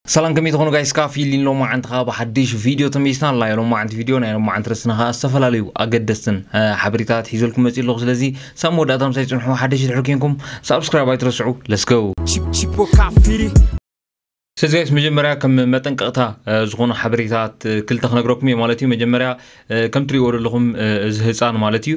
ሰላም፣ ከመይ ትኾኑ ጋይስ? ካፊሊን ሎማዓንቲ ኸዓ ብሓድሽ ቪድዮ ተመሊስና ኣላ። ሎማዓንቲ ቪድዮ ናይ ሎማዓንቲ ርእስና ኸዓ ዝተፈላለዩ ኣገደስትን፣ እ፣ ሓበሬታት ሒዘልኩም መፂእ ኣለኹ። ስለዚ ሳብ መወዳእታ ምሳይ ፅንሑ። ሓደሽ ድሕሪ ኮንኩም ሳብስክራይብ ኣይትረስዑ። Let's go። Chip- Chipo Kafiri. ስለዚ ጋይስ፣ መጀመርያ ከም መጠንቀቕታ፣ እ፣ ዝኾኑ ሓበሬታት፣ እ፣ ክልተ ክነግረኩም እየ ማለት እዩ። መጀመርያ፣ እ፣ ከም ትሪእዎ ዘለኹም፣ እ፣ እዚ ህፃን ማለት እዩ።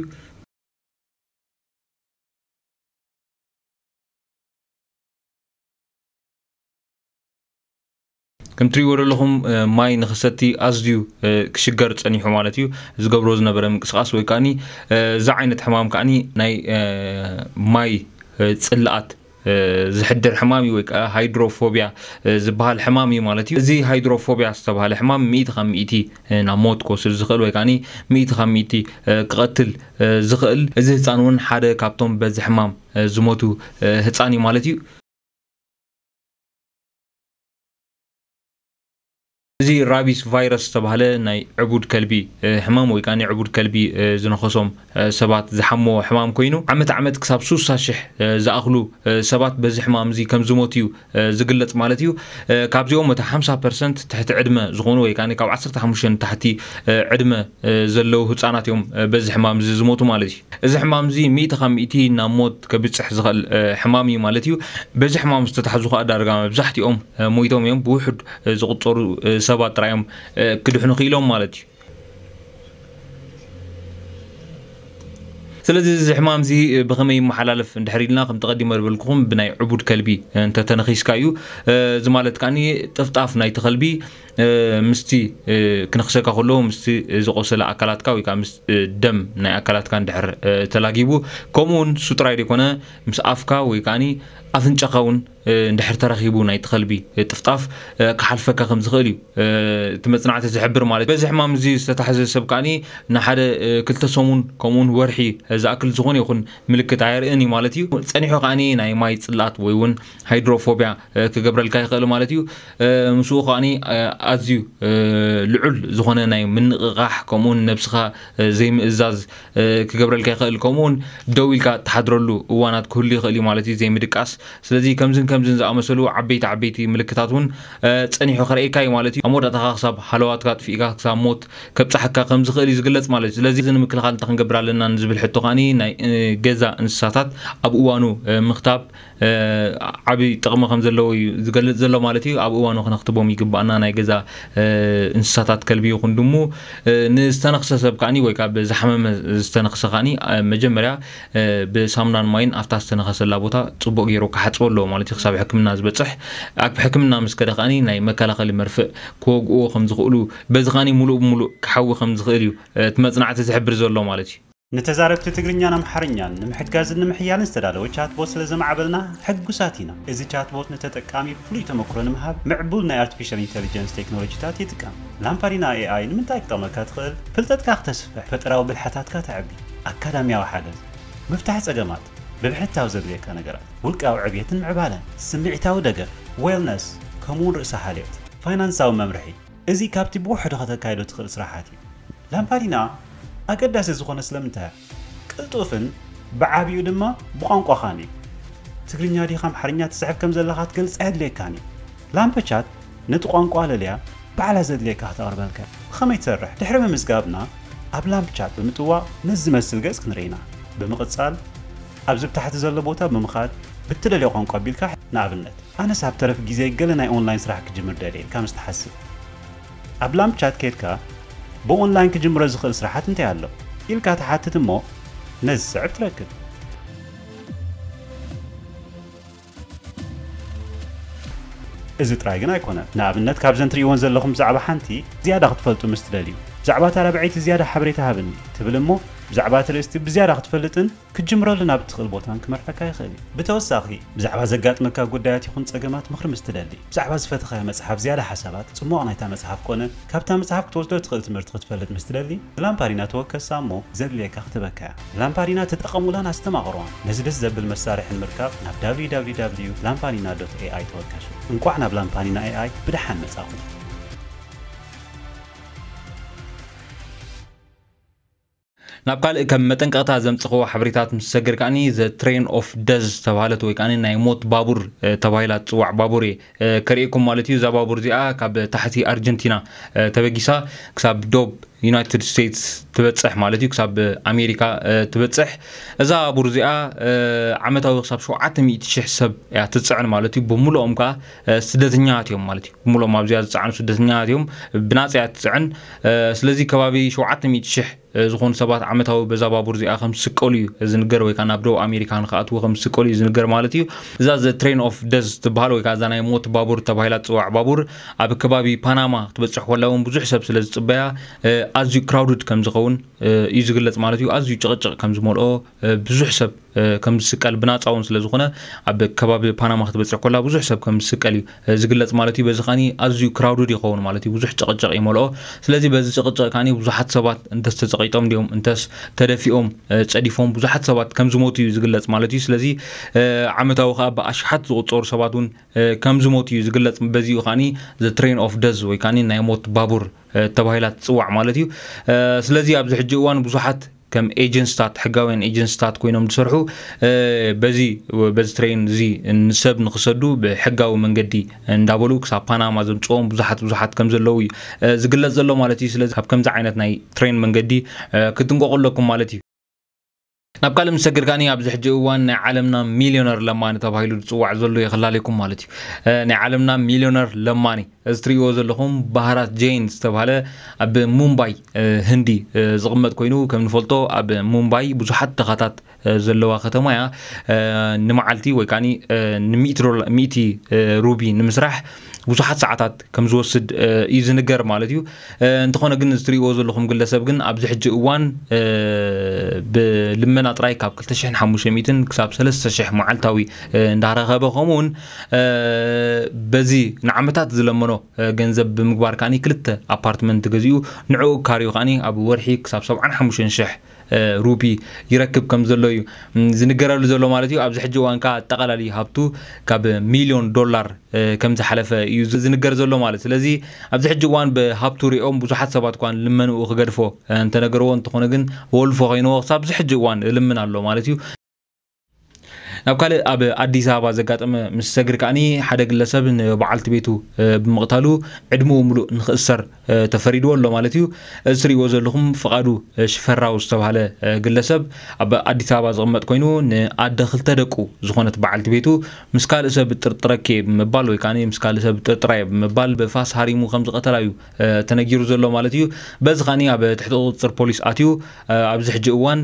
ከም ትሪእዎ ዘለኹም፣ እ፣ ማይ ንኽሰቲ ኣዝዩ፣ እ፣ ክሽገር ጸኒሑ ማለት እዩ። ዝገብሮ ዝነበረ ምንቅስቓስ ወይ ከኣኒ፣ እ፣ እዛ ዓይነት ሕማም ከኣኒ ናይ፣ እ፣ ማይ፣ እ፣ ጽልኣት፣ እ፣ ዝሕድር ሕማም እዩ ወይ ከኣ ሃይድሮፎብያ፣ እ፣ ዝበሃል ሕማም እዩ ማለት እዩ። እዚ ሃይድሮፎብያ ዝተባህለ ሕማም ሚእቲ ካብ ሚእቲ፣ እ፣ ናብ ሞት ክወስድ ዝኽእል ወይ ከኣኒ ሚእቲ ካብ ሚእቲ፣ እ፣ ክቐትል፣ እ፣ ዝኽእል። እዚ ህጻን እውን ሓደ ካብቶም በዚ ሕማም፣ እ፣ ዝሞቱ፣ እ፣ ህጻን እዩ ማለት እዩ። እዚ ራቢስ ቫይረስ ዝተባህለ ናይ ዕቡድ ከልቢ፣ እ፣ ሕማም ወይ ከኣ ናይ ዕቡድ ከልቢ፣ እ፣ ዝነኸሶም፣ እ፣ ሰባት ዝሓምዎ ሕማም ኮይኑ፣ ዓመት ዓመት ክሳብ ስሳ ሽሕ፣ እ፣ ዝኣኽሉ፣ እ፣ ሰባት በዚ ሕማም እዚ ከም ዝሞቱ እዩ፣ እ፣ ዝግለጽ ማለት እዩ። እ፣ ካብዚኦም እቲ ሓምሳ ፐርሰንት ትሕቲ ዕድመ ዝኾኑ ወይ ከኣ ካብ ዓሰርተ ሓሙሽተ ንታሕቲ፣ እ፣ ዕድመ፣ እ፣ ዘለዉ ህጻናት እዮም፣ እ፣ በዚ ሕማም እዚ ዝሞቱ ማለት እዩ። እዚ ሕማም እዚ ሚእቲ ካብ ሚእቲ ናብ ሞት ከብጽሕ ዝኽእል፣ እ፣ ሕማም እዩ ማለት እዩ። በዚ ሕማም ዝተታሕዙ ከኣ ዳርጋ መብዛሕትኦም፣ እ፣ ሞይቶም እዮም። ብውሑድ፣ እ፣ ዝቑጸሩ፣ እ፣ ሰባት ጥራይ እዮም፣ እ፣ ክድሕኑ ክኢሎም ማለት እዩ። ስለዚ እዚ ሕማም እዚ፣ እ፣ ብኸመይ ይመሓላለፍ እንድሕር ኢልና፣ ከምቲ ቀዲመ ዝበልኩኹም ብናይ ዕቡድ ከልቢ፣ እ፣ እንተተነኺስካ እዩ። እ፣ እዚ ማለት ከኣኒ ጥፍጣፍ ናይቲ ከልቢ፣ እ፣ ምስቲ፣ እ፣ ክነኽሰካ ከሎ ምስቲ ዝቖሰለ ኣካላትካ ወይ ከኣ ምስ፣ እ፣ ደም ናይ ኣካላትካ እንድሕር፣ እ፣ ተላጊቡ፣ ከምኡ እውን እሱ ጥራይ ዘይኮነ ምስ ኣፍካ ወይ ከኣኒ ኣፍንጫኻ እውን፣ እ፣ እንድሕር ተራኺቡ ናይቲ ከልቢ፣ እ፣ ጥፍጣፍ፣ እ፣ ክሓልፈካ ከም ዝኽእል እዩ፣ እ፣ እቲ መጽናዕቲ ዝሕብር ማለት እዩ። በዚ ሕማም እዚ ዝተታሕዘ ሰብ ከኣኒ ንሓደ፣ እ፣ ክልተ ሰሙን ከምኡ እውን ወርሒ፣ እ፣ ዝኣክል ዝኾነ ይኹን ምልክት ኣየርእን እዩ ማለት እዩ። ጸኒሑ ከኣኒ ናይ ማይ ጽልኣት ወይ እውን ሃይድሮፎብያ፣ እ፣ ክገብረልካ ይኽእል ማለት እዩ። እ፣ ምስኡ ከኣኒ፣ እ፣ ኣዝዩ፣ እ፣ ልዑል ዝኾነ ናይ ምንቕቓሕ ከምኡ እውን ነብስኻ፣ እ፣ ዘይምእዛዝ፣ እ፣ ክገብረልካ ይኽእል። ከምኡ እውን ደው ኢልካ እትሓድረሉ እዋናት ክህሉ ይኽእል እዩ ማለት እዩ፣ ዘይምድቃስ። ስለዚ ከምዝን ከምዝን ዝኣመሰሉ ዓበይቲ ዓበይቲ ምልክታት እውን፣ እ፣ ጸኒሑ ከርእየካ እዩ ማለት እዩ። ኣብ መወዳእታ ከኣ ክሳብ ሃለዋትካ ኣጥፊእካ ክሳብ ሞት ከብጽሓካ ከም ዝኽእል እዩ ዝግለጽ ማለት እዩ። ስለዚ እዚ ንምክልኻል እንታይ ክንገብር ኣለና ንዝብል ሕቶ ከኣኒ ናይ፣ እ፣ ገዛ እንስሳታት ኣብ እዋኑ፣ እ፣ ምኽታብ፣ እ፣ ዓቢ ጥቕሚ ከም ዘለዎ እዩ ዝገልጽ ዘሎ ማለት እዩ። ኣብ እዋኑ ክነኽትቦም ይግባኣና፣ ናይ ገዛ፣ እ፣ እንስሳታት ከልቢ ይኹን ድሙ። እ፣ ንዝተነኽሰ ሰብ ከኣኒ ወይ ከኣ ብዝሓመመ ዝተነኽሰ ከኣኒ፣ እ፣ መጀመርያ፣ እ፣ ብሳሙናን ማይን ኣብታ ዝተነኸሰላ ቦታ ጽቡቕ ገይሩ ክሓጽቦ ኣለዎ ማለት እዩ፣ ክሳብ ሕክምና ዝበጽሕ። ኣብ ሕክምና ምስ ከደ ከኣኒ ናይ መከላኸሊ መርፍእ ክወግእዎ ከም ዝኽእሉ፣ በዚ ከኣኒ ሙሉእ ብሙሉእ ክሓዊ ከም ዝኽእል እዩ፣ እ፣ እቲ መጽናዕቲ ዝሕብር ዘሎ ማለት እዩ። ንተዛረብቲ ትግርኛን ኣምሓርኛን ንምሕጋዝን ንምሕያልን ዝተዳለወ ቻትቦት ስለ ዘማዕበልና ሕጉሳት ኢና። እዚ ቻትቦት ንተጠቃሚ ፍሉይ ተመክሮ ንምሃብ ምዕቡል ናይ ኣርቲፊሻል ኢንተሊጀንስ ቴክኖሎጂታት ይጥቀም። ላምፓዲና ኤኣይ ንምንታይ ክጠቕመካ ትኽእል? ፍልጠትካ ክተስፍሕ፣ ፈጠራዊ ብልሓታትካ ተዕቢ፣ ኣካዳሚያዊ ሓገዝ፣ ምፍታሕ ጸገማት፣ ብብሕታዊ ዘድልየካ ነገራት፣ ውልቃዊ ዕብየትን ምዕባለን፣ ስምዒታዊ ደገፍ፣ ዌልነስ፣ ከምኡውን ርእሰ ሓልዮት፣ ፋይናንሳዊ መምርሒ፣ እዚ ካብቲ ብውሕዱ ከተካይዶ ትኽእል ስራሓት እዩ። ላምፓዲና ኣገዳሲ ዝኾነ ስለምንታይ? ቅልጡፍን ብዓቢኡ ድማ ብቋንቋኻን እዩ። ትግርኛ ዲኻ ኣምሓርኛ ትስዕብ ከም ዘለኻ ክትገልጽ ኣየድልየካን እዩ። ላምፕ ቻት ነቲ ቋንቋ ለልያ ባዕላ ዘድልየካ ክተቕርበልካ እያ። ብኸመይ ትሰርሕ? ድሕሪ ምምዝጋብና ኣብ ላምፕ ቻት ብምጥዋቕ ነዚ ዝመስል ገጽ ክንርኢ ኢና። ብምቕጻል ኣብዚ ብታሕቲ ዘሎ ቦታ ብምኻድ ብትደልዮ ቋንቋ ኣቢልካ፣ ንኣብነት ኣነስ ኣብ ተረፍ ግዜ ገለ ናይ ኦንላይን ስራሕ ክጅምር ደልየ ኢልካ ምስ ትሓስብ፣ ኣብ ላምፕ ቻት ከይድካ ብኦንላይን ክጅምሮ ዝኽእል ስራሓት እንታይ ኣሎ ኢልካ ትሓትት እሞ ነዚ ዝስዕብ ትረክብ። እዚ ጥራይ ግን ኣይኮነን። ንኣብነት ካብዘን ትርእይወን ዘለኹም ብዛዕባ ሓንቲ ዝያዳ ክትፈልጡ ምስ ትደልዩ፣ ብዛዕባ እታ ራብዐይቲ ዝያዳ ሓበሬታ ሃብኒ ትብል እሞ ብዛዕባ እቲ ርእስቲ ብዝያዳ ክትፈልጥን ክትጅምረሉ ናብ እትኽእል ቦታን ክመርሐካ ይኽእል እዩ። ብተወሳኺ ብዛዕባ ዘጋጥመካ ጉዳያት ይኹን ጸገማት ምኽሪ ምስ ትደሊ፣ ብዛዕባ ዝፈተኻዮ መጽሓፍ ዝያዳ ሓሳባት፣ ጽሟቕ ናይታ መጽሓፍ ኮነ ካብታ መጽሓፍ ክትወስዶ ትኽእል ትምህርቲ ክትፈልጥ ምስ ትደሊ፣ ብላምፓዲና ተወከሳ እሞ ዘድልየካ ክትበካ እያ። ላምፓዲና ተጠቐሙላን ኣስተማቕርዋን። ነዚ ደስ ዘብል መሳርሒ ንምርካብ ናብ www ላምፓዲና ዶት ኤኣይ ተወከሱ። እንቋዕ ናብ ላምፓዲና ኤኣይ ብደሓን መጻኹም። ናብ ካልእ ከም መጠንቀቕታ ዘምጽኽዎ ሓበሬታት ምስ ሰግር ከኣኒ፣ The Train of Death ዝተባህለት ወይ ከኣኒ ናይ ሞት ባቡር ተባሂላ ትጽዋዕ ባቡር እየ ከርእየኩም ማለት እዩ። እዛ ባቡር እዚኣ ካብ ታሕቲ ኣርጀንቲና ተበጊሳ ክሳብ ዶብ ዩናይትድ ስቴትስ ትበጽሕ ማለት እዩ፣ ክሳብ ኣሜሪካ ትበጽሕ። እዛ ባቡር እዚኣ ዓመታዊ ክሳብ ሸውዓተ ሚእቲ ሽሕ ሰብ እያ ትጽዕን ማለት እዩ። ብምልኦም ከዓ ስደተኛታት እዮም ማለት እዩ። ብምልኦም ኣብዚኣ ዝጸዓኑ ስደተኛታት እዮም። ብናጻ እያ ትጽዕን። ስለዚ ከባቢ ሸውዓተ ሚእቲ ሽሕ ዝኾኑ ሰባት ዓመታዊ በዛ ባቡር እዚኣ ከም ዝስቀሉ እዩ ዝንገር፣ ወይ ከዓ ናብ ደቡብ ኣሜሪካ ንክኣትዉ ከም ዝስቀሉ እዩ ዝንገር ማለት እዩ። እዛ The Train of Death ትበሃል ወይ ከዓ እዛ ናይ ሞት ባቡር ተባሂላ ትፅዋዕ ባቡር ኣብ ከባቢ ፓናማ ክትበፅሕ ከላ እውን ብዙሕ ሰብ ስለ ዝፅበያ ኣዝዩ ክራውድድ ከም ዝኸውን እዩ ዝግለፅ ማለት እዩ። ኣዝዩ ጭቕጭቕ ከም ዝመልኦ ብዙሕ ሰብ ከም ዝስቀል ብናፃ እውን ስለ ዝኾነ ኣብ ከባቢ ፓናማ ክትበፅሕ ከላ ብዙሕ ሰብ ከም ዝስቀል እዩ ዝግለፅ ማለት እዩ። በዚ ከዓኒ ኣዝዩ ክራውድድ ይኸውን ማለት እዩ። ብዙሕ ጭቕጭቕ ይመልኦ። ስለዚ በዚ ጭቕጭቕ ከዓኒ ብዙሓት ሰባት እንተስ ተፀቒጦም ድዮም እንተስ ተደፊኦም ጸዲፎም ብዙሓት ሰባት ከም ዝሞቱ እዩ ዝግለጽ ማለት እዩ። ስለዚ ዓመታዊ ከዓ ብኣሽሓት ዝቑጸሩ ሰባት እውን ከም ዝሞቱ እዩ ዝግለጽ። በዚኡ ከዓኒ The Train of Death ወይ ከዓኒ ናይ ሞት ባቡር ተባሂላ ትጽዋዕ ማለት እዩ። ስለዚ ኣብዚ ሕጂ እዋን ብዙሓት ከም ኤጀንስታት ሕጋውያን ኤጀንስታት ኮይኖም ዝሰርሑ በዚ በዚ ትሬን እዚ ንሰብ ንክሰዱ ብሕጋዊ መንገዲ እንዳበሉ ክሳብ ፓናማ ዘምፅኦም ብዙሓት ብዙሓት ከም ዘለዉ እዩ ዝግለፅ ዘሎ ማለት እዩ። ስለዚ ካብ ከምዚ ዓይነት ናይ ትሬን መንገዲ ክትንቀቑ ኣለኩም ማለት እዩ። ናብ ካልእ ምስ ሰግር ከዓኒ ኣብዚ ሕጂ እዋን ናይ ዓለምና ሚልዮነር ለማኒ ተባሂሉ ዝፅዋዕ ዘሎ የኽላልኩም ማለት እዩ። ናይ ዓለምና ሚልዮነር ለማኒ እዚ ትርእይዎ ዘለኹም ባህራት ጀይን ዝተባህለ ኣብ ሙምባይ ህንዲ ዝቕመጥ ኮይኑ ከም ንፈልጦ ኣብ ሙምባይ ብዙሓት ድኻታት ዘለዋ ከተማ እያ። ንመዓልቲ ወይ ከዓ ንሚእቲ ሩቢ ንምስራሕ ብዙሓት ሰዓታት ከም ዝወስድ እዩ ዝንገር ማለት እዩ። እንተኾነ ግን እዚ ትርእይዎ ዘለኹም ግለሰብ ግን ኣብዚ ሕጂ እዋን ብልመና ጥራይ ካብ ክልተ ሽሕን ሓሙሽተ ሚእትን ክሳብ ሰለስተ ሽሕ መዓልታዊ እንዳረኸበ ከምኡውን በዚ ንዓመታት ዝለመኖ ገንዘብ ብምግባር ከዓኒ ክልተ ኣፓርትመንት ገዚኡ ንዕኡ ካርዩ ከዓኒ ኣብ ወርሒ ክሳብ ሰብዓን ሓሙሽተን ሽሕ ሩቢ ይረክብ ከም ዘሎ እዩ ዝንገረሉ ዘሎ ማለት እዩ። ኣብዚ ሕጂ እዋን ከዓ ኣጠቓላሊ ሃብቱ ካብ ሚልዮን ዶላር ከም ዝሓለፈ እዩ ዝንገር ዘሎ ማለት። ስለዚ ኣብዚ ሕጂ እዋን ብሃብቱ ሪኦም ብዙሓት ሰባት እኳ ልመንኡ ክገድፎ እንተነገርዎ፣ እንተኾነ ግን ወልፎ ኮይንዎ ክሳብ እዚ ሕጂ እዋን ልምን ኣሎ ማለት እዩ። ናብ ካልእ ኣብ ኣዲስ ኣበባ ዘጋጠመ ምስ ሰግር ከዓኒ ሓደ ግለሰብ ንበዓልቲ ቤቱ ብምቕታሉ ዕድመኡ ሙሉእ ንክእሰር ተፈሪድዎ ኣሎ ማለት እዩ። እዚ ትርእይዎ ዘለኹም ፍቓዱ ሽፈራው ዝተባህለ ግለሰብ ኣብ ኣዲስ ኣበባ ዝቕመጥ ኮይኑ ንኣደ ክልተ ደቁ ዝኾነት በዓልቲ ቤቱ ምስ ካልእ ሰብ ጥርጥረኬ ብምባል ወይ ከዓ ምስ ካልእ ሰብ ጥርጥራየ ብምባል ብፋስ ሃሪሙ ከም ዝቐተላ እዩ ተነጊሩ ዘሎ ማለት እዩ። በዚ ከዓኒ ኣብ ትሕቲ ቁፅፅር ፖሊስ ኣትዩ ኣብዚ ሕጂ እዋን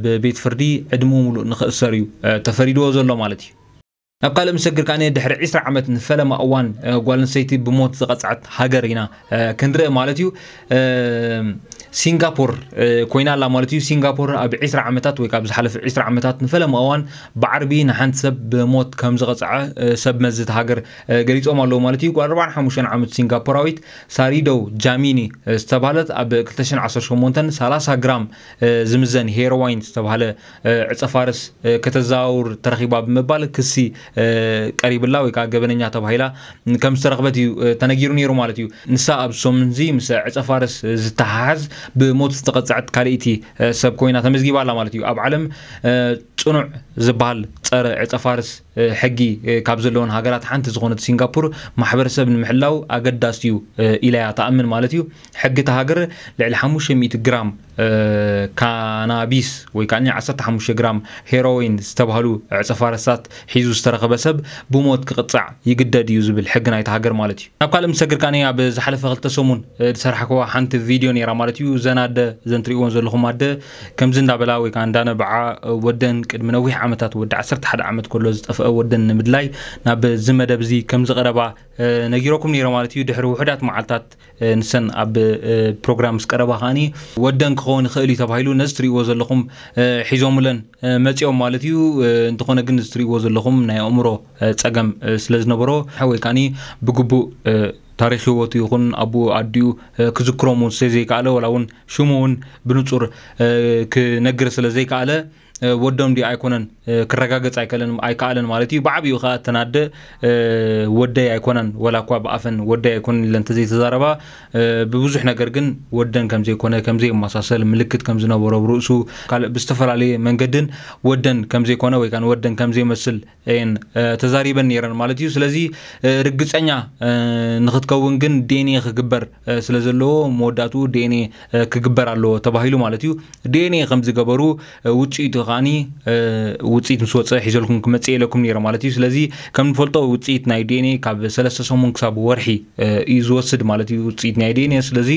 ብቤት ፍርዲ ዕድሙ ሙሉእ ንክእሰር እዩ ተፈሪድዎ ዘሎ ማለት እዩ። ናብ ካልእ ምስግር ከዓኒ ድሕሪ ዒስራ ዓመት ንፈለማ እዋን ጓል ኣንስተይቲ ብሞት ዝቐፅዐት ሃገር ኢና ክንርኢ ማለት እዩ። ሲንጋፖር ኮይና ኣላ ማለት እዩ። ሲንጋፖር ኣብ ዒስራ ዓመታት ወይ ካብ ዝሓለፈ ዒስራ ዓመታት ንፈለማ እዋን ብዓርቢ ንሓንቲ ሰብ ብሞት ከም ዝቐፅዐ ሰብ መዚ እታ ሃገር ገሊፆም ኣለዉ ማለት እዩ። ጓል ኣርባዓን ሓሙሽተን ዓመት ሲንጋፖራዊት ሳሪዶ ጃሚኒ ዝተባህለት ኣብ ክልተ ሽሕን ዓሰርተ ሸሞንተን ሰላሳ ግራም ዝምዘን ሄሮዋይን ዝተባህለ ዕፀ ፋርስ ከተዘዋውር ተረኺባ ብምባል ክሲ ቀሪብላ ወይ ከዓ ገበነኛ ተባሂላ ከም ዝተረኽበት እዩ ተነጊሩ ነይሩ ማለት እዩ። ንሳ ኣብ ሰሙን እዚ ምስ ዕፀ ፋርስ ዝተሓሓዝ ብሞት ዝተቐፀዐት ካልኣይቲ ሰብ ኮይና ተመዝጊባ ኣላ ማለት እዩ። ኣብ ዓለም ፅኑዕ ዝበሃል ፀረ ዕፀ ፋርስ ሕጊ ካብ ዘለወን ሃገራት ሓንቲ ዝኾነት ሲንጋፖር ማሕበረሰብ ንምሕላው ኣገዳሲ እዩ ኢላ እያ ትኣምን ማለት እዩ። ሕጊ እታ ሃገር ልዕሊ ሓሙሽተ ሚእቲ ግራም ካናቢስ ወይ ከዓ ዓሰርተ ሓሙሽተ ግራም ሄሮይን ዝተባህሉ ዕፀ ፋረሳት ሒዙ ዝተረኸበ ሰብ ብሞት ክቕፃዕ ይግደድ እዩ ዝብል ሕጊ ናይቲ ሃገር ማለት እዩ። ናብ ካልእ ምስግር ከዓኒ ኣብ ዝሓለፈ ክልተ ሰሙን ዝሰራሕክዋ ሓንቲ ቪድዮ ነይራ ማለት እዩ። እዘን ኣደ እዘን ትርእይዎን ዘለኹም ኣደ ከምዚ እንዳበላ ወይ ከዓ እንዳነብዓ ወደን ቅድሚ ነዊሕ ዓመታት ወዲ ዓሰርተ ሓደ ዓመት ከሎ ዝጠፍአ ወደን ንምድላይ ናብ እዚ መደብ እዚ ከም ዝቐረባ ነጊረኩም ነይረ ማለት እዩ። ድሕሪ ውሑዳት መዓልታት ንሰን ኣብ ፕሮግራም ምስ ቀረባ ከዓኒ ወደን ክኸውን ይኽእል እዩ ተባሂሉ ነዚ ትርእይዎ ዘለኹም ሒዞምለን መፂኦም ማለት እዩ። እንተኾነ ግን እዚ ትርእይዎ ዘለኹም ናይ ኣእምሮ ፀገም ስለ ዝነበሮ ወይ ከዓኒ ብግቡእ ታሪክ ህይወቱ ይኹን ኣቦኡ ኣዲኡ ክዝክሮም እውን ስለ ዘይከኣለ ዋላ እውን ሽሙ እውን ብንፁር ክነግር ስለ ዘይከኣለ ወዶም ድዩ ኣይኮነን ክረጋገጽ ኣይከኣለን ማለት እዩ። ብዓብኡ ከኣ እተን ኣደ ወደይ ኣይኮናን፣ ወላ እኳ ብኣፈን ወደይ ኣይኮነን ኢለን እንተዘይተዛረባ፣ ብብዙሕ ነገር ግን ወደን ከምዘይኮነ፣ ከምዘይመሳሰል፣ ምልክት ከምዝነበሮ ብርእሱ ካልእ ብዝተፈላለየ መንገድን ወደን ከምዘይኮነ ወይ ከዓ ወደን ከምዘይመስል እየን ተዛሪበን ነይረን ማለት እዩ። ስለዚ ርግጸኛ ንክትከውን ግን ዲኤንኤ ክግበር ስለ ዘለዎ፣ መወዳእትኡ ዲኤንኤ ክግበር ኣለዎ ተባሂሉ ማለት እዩ። ዲኤንኤ ከም ዝገበሩ ውፅኢቱ ከዓኒ ውፅኢት ምስ ወፀ ሒዘልኩም ክመፅእ ኢለኩም ነይረ ማለት እዩ። ስለዚ ከም ንፈልጦ ውፅኢት ናይ ዲኤንኤ ካብ ሰለስተ ሰሙን ክሳብ ወርሒ እዩ ዝወስድ ማለት እዩ ውፅኢት ናይ ዲኤንኤ። ስለዚ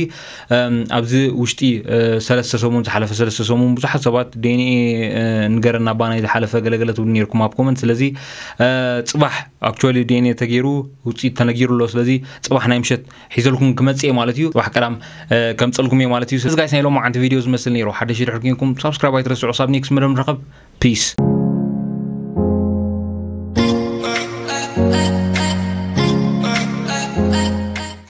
ኣብዚ ውሽጢ ሰለስተ ሰሙን፣ ዝሓለፈ ሰለስተ ሰሙን ብዙሓት ሰባት ዲኤንኤ ንገረና ባናይ ዝሓለፈ ገለገለ ትብሉ ነይርኩም ኣብ ኮመንት። ስለዚ ፅባሕ ኣክቹዋሊ ዲኤንኤ ተገይሩ ውፅኢት ተነጊሩ ኣሎ። ስለዚ ፅባሕ ናይ ምሸት ሒዘልኩም ክመፅእ እየ ማለት እዩ። ፅባሕ ቀዳም ከምፀልኩም እየ ማለት እዩ። ስለዚ ጋይስ ናይ ሎማዓንቲ ቪድዮ ዝመስል ነይሩ። ሓደሽ ድሕር ኮንኩም ሳብስክራይብ ኣይትረስዑ። ሳብ ኔክስት መደብ ንራኸብ። ፒስ።